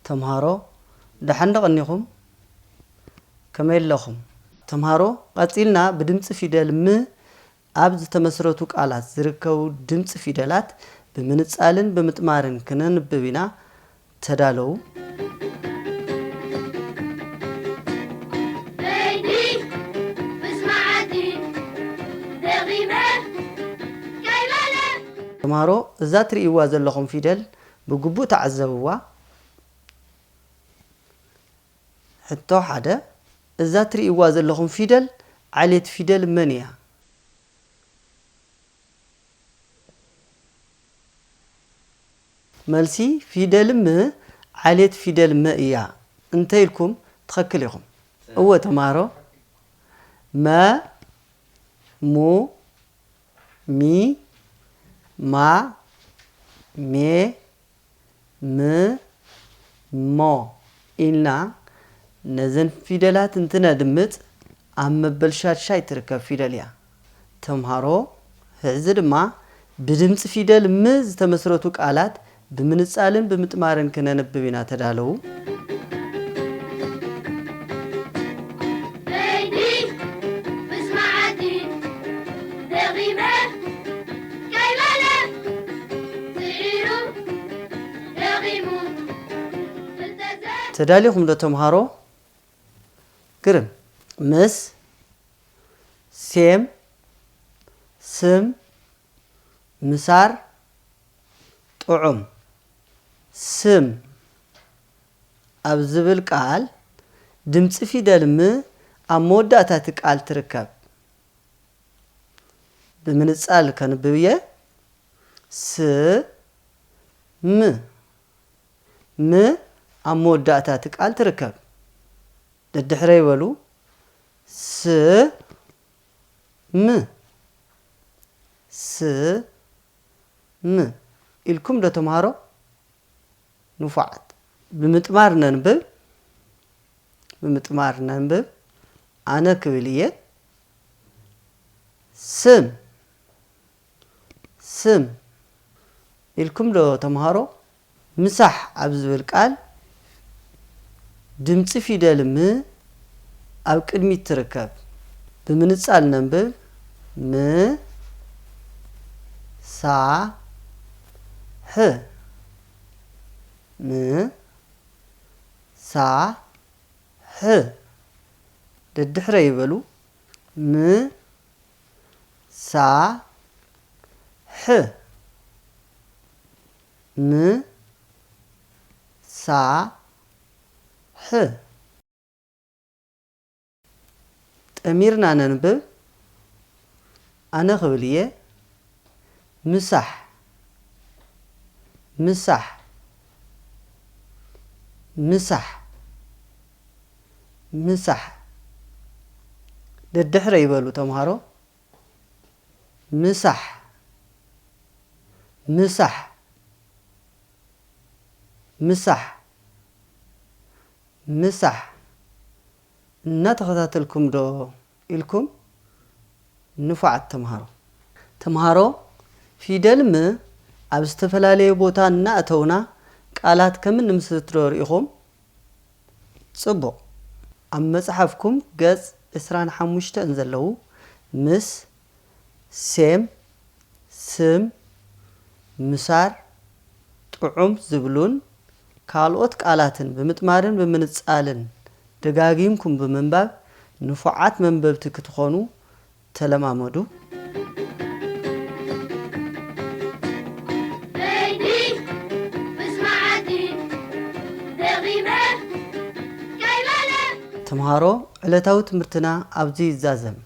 ተምሃሮ፣ ደሓን ዶ ቀኒኹም? ከመይ ኣለኹም? ተምሃሮ፣ ቀጺልና ብድምጺ ፊደል ም ኣብ ዝተመስረቱ ቃላት ዝርከቡ ድምጺ ፊደላት ብምንጻልን ብምጥማርን ክነንብብ ኢና። ተዳለዉ። በይኒ ምስ መዓልቲ ደኺመ ከይበለ። ተምሃሮ፣ እዛ ትርእይዋ ዘለኹም ፊደል ብግቡእ ተዓዘብዋ። ሕቶ ሓደ፣ እዛ ትርእይዋ ዘለኹም ፊደል ዓሌት ፊደል መን እያ? መልሲ፣ ፊደል ም ዓሌት ፊደል መ እያ እንተ ኢልኩም ትኸክል ኢኹም። እወ ተምሃሮ፣ መ፣ ሙ፣ ሚ፣ ማ፣ ሜ፣ ም፣ ሞ ኢልና ነዘን ፊደላት እንትነድምጽ ኣብ መበል ሻድሻይ ትርከብ ፊደል እያ። ተምሃሮ፣ ሕዚ ድማ ብድምጺ ፊደል ም ዝተመስረቱ ቃላት ብምንጻልን ብምጥማርን ክነንብብ ኢና። ተዳለዉ። በይኒ ምስ መዓልቲ ደኺመ ከይበለ ስዒሩ ደኺሙ ፍልጠት ዘ- ተዳሊኹም ዶ ተምሃሮ? ግርም። ምስ፣ ሴም፣ ስም፣ ምሳር፣ ጥዑም። ስም ኣብ ዝብል ቃል ድምጺ ፊደል ም ኣብ መወዳእታ እቲ ቃል ትርከብ። ብምንጻል ከንብብ እየ። ስ፣ ም። ም ኣብ መወዳእታ እቲ ቃል ትርከብ። ደድሕረይ በሉ። ስ፣ ም። ስ፣ ም ኢልኩም ዶ ተምሃሮ? ንፉዓት። ብምጥማር ነንብብ። ብምጥማር ነንብብ። ኣነ ክብል እየ። ስም። ስም ኢልኩም ዶ ተምሃሮ? ምሳሕ ኣብ ዝብል ቃል ድምጺ ፊደል ም ኣብ ቅድሚት ትርከብ። ብምንጻል ነንብብ። ም፣ ሳ፣ ሕ። ም፣ ሳ፣ ሕ። ደድሕረይ ይበሉ። ም፣ ሳ፣ ሕ። ም፣ ሳ፣ ሕ። ጠሚርና ነንብብ። ኣነ ክብል እየ። ምሳሕ፣ ምሳሕ፣ ምሳሕ፣ ምሳሕ። ደድሕረይ ይበሉ ተምሃሮ። ምሳሕ፣ ምሳሕ፣ ምሳሕ፣ ምሳሕ። እናተኸታተልኩም ዶ ኢልኩም? ንፉዓት ተምሃሮ። ተምሃሮ፣ ፊደል ም ኣብ ዝተፈላለየ ቦታ እናእተውና ቃላት ከም እንምስርት ዶ ርኢኹም? ጽቡቕ። ኣብ መጽሓፍኩም ገጽ ዕስራን ሓሙሽተን ዘለዉ ምስ ሴም፣ ስም፣ ምሳር፣ ጥዑም ዝብሉን ካልኦት ቃላትን ብምጥማርን ብምንጻልን ደጋጊምኩም ብምንባብ ንፉዓት መንበብቲ ክትኾኑ ተለማመዱ። በይኒ ምስ መዓልቲ ደኺመ ከይበለ። ተምሃሮ፣ ዕለታዊ ትምህርትና ኣብዚ ይዛዘም።